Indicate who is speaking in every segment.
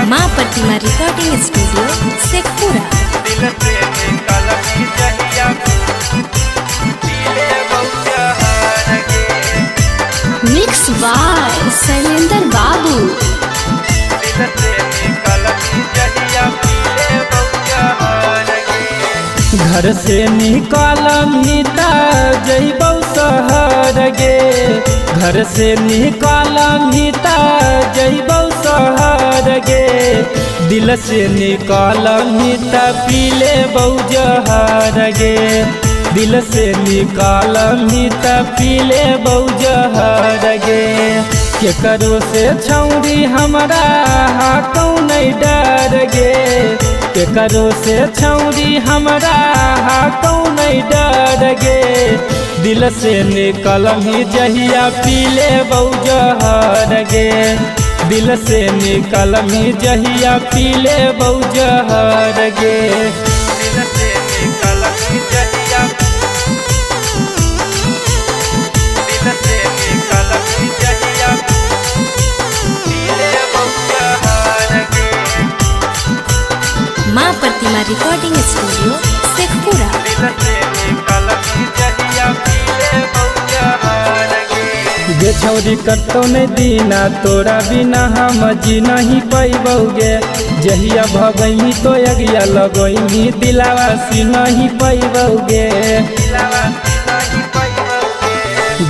Speaker 1: माँ Pratima recording studio Shekhpura. Mix by Shailendra Babu.
Speaker 2: घर से निकालमी त जइबौ शहर गे, घर से निकालमी त जइबौ शहर गे, दिल से निकालमी त पी लेबौ जहर गे, दिल से निकालमी त पी लेबौ जहर गे। केकरो से छौरी हमरा हाकौ नहीं डर गे, केकरो से छौरी हमरा हाकौ नहीं डर गे, दिल से निकलमी जहिया पी लेबौ जहर गे, दिल से निकलमी जहिया पी लेबौ जहर गे। दिल से निकलमी जहिया, दिल से निकलमी जहिया पी लेबौ जहर गे।
Speaker 1: माँ प्रतिमा रिकॉर्डिंग स्टूडियो शेखपुरा।
Speaker 2: गे छौरी कतौ नहीं दीना तोरा बिना हम जी नहीं पैबौगे, जहिया भगैमी तो अगिया लगैमी दिलावा सी नहीं पैबौगे।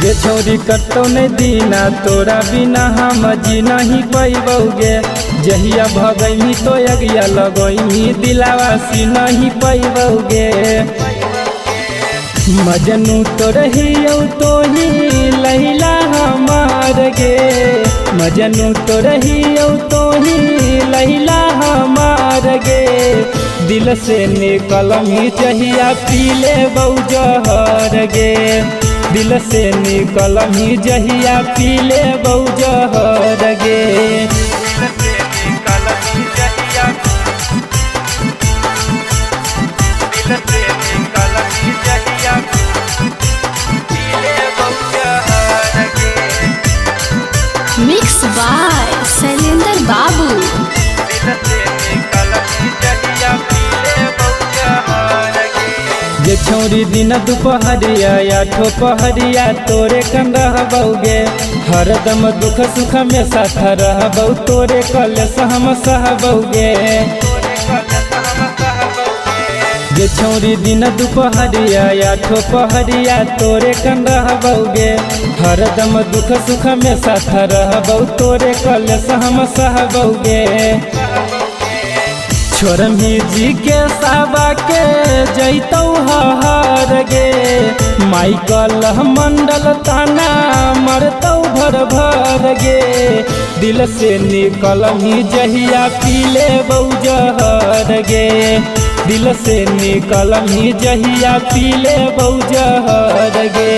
Speaker 2: गे छौरी कतौ नहीं दीना तोरा बिना हम जी नहीं पैबौगे, जहिया भगैमी तो अगिया लगैमी दिलावा सी नहीं पैबौगे। मजनू तो रहियौ तोही लैला हमार गे, मजनू तो रहियौ तोही लैला हमार गे, दिल से निकलमी जहिया पी लेबौ जहर गे, दिल से निकलमी जहिया पी लेबौ जहर गे। दिल से निकलमी जहिया, दिल से निकलमी जहिया पी लेबौ जहर गे।
Speaker 1: मिक्स बाय शैलेंद्र बाबू।
Speaker 2: गे छौरी दिन दुपहरिया आठो पहरिया तोरे कन रहबौगे, हरदम दुख सुख में साथ रहबौ तोरे कलेश हम सहबौगे। गे छौरी दिन दुपहरिया आठो पहरिया तोरे कन रहबौगे, हरदम दुख सुख में साथ रहबौ तोरे कलेश हम सहबौगे। छोरमी जी के साबा के जैतौ हर गे, माइकल मंडल ताना मरतौ भर भर गे, दिल से निकलमी जहिया पी लेबौ जहर गे, दिल से निकलमी जहिया पी लेबौ जहर गे।